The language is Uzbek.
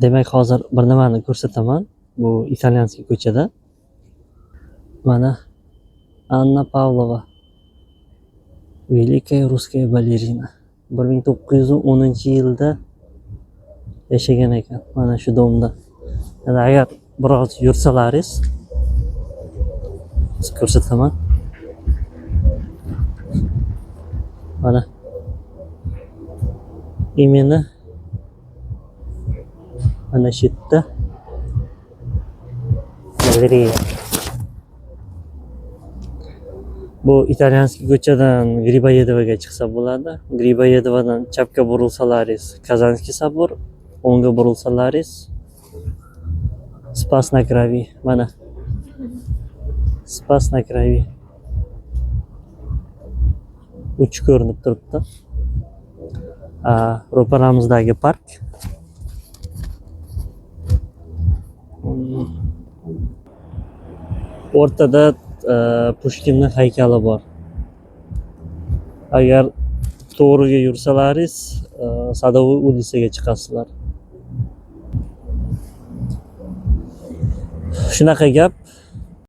Demak, hozir bir nimani ko'rsataman. Bu Italyanskiy ko'chada. Mana Anna Pavlova. Великая русская балерина. 1910-yilda yashagan ekan mana shu domda. Endi agar biroz yursalaringiz ko'rsataman. Mana именно mana shu yerda galereya. Bu Italyanskiy ko'chadan Griboyedovaga chiqsa bo'ladi. Griboyedovadan chapga burilsalaringiz Kazanskiy собор, o'ngga burilsalaringiz Spas na Kravi. Mana Spas na Kravi. Uch ko'rinib turibdi. Ro'paramizdagi park. O'rtada Pushkinning haykali bor. Agar to'g'riga yursalaringiz, Sadovoy ulisaga chiqasizlar. Shunaqa gap.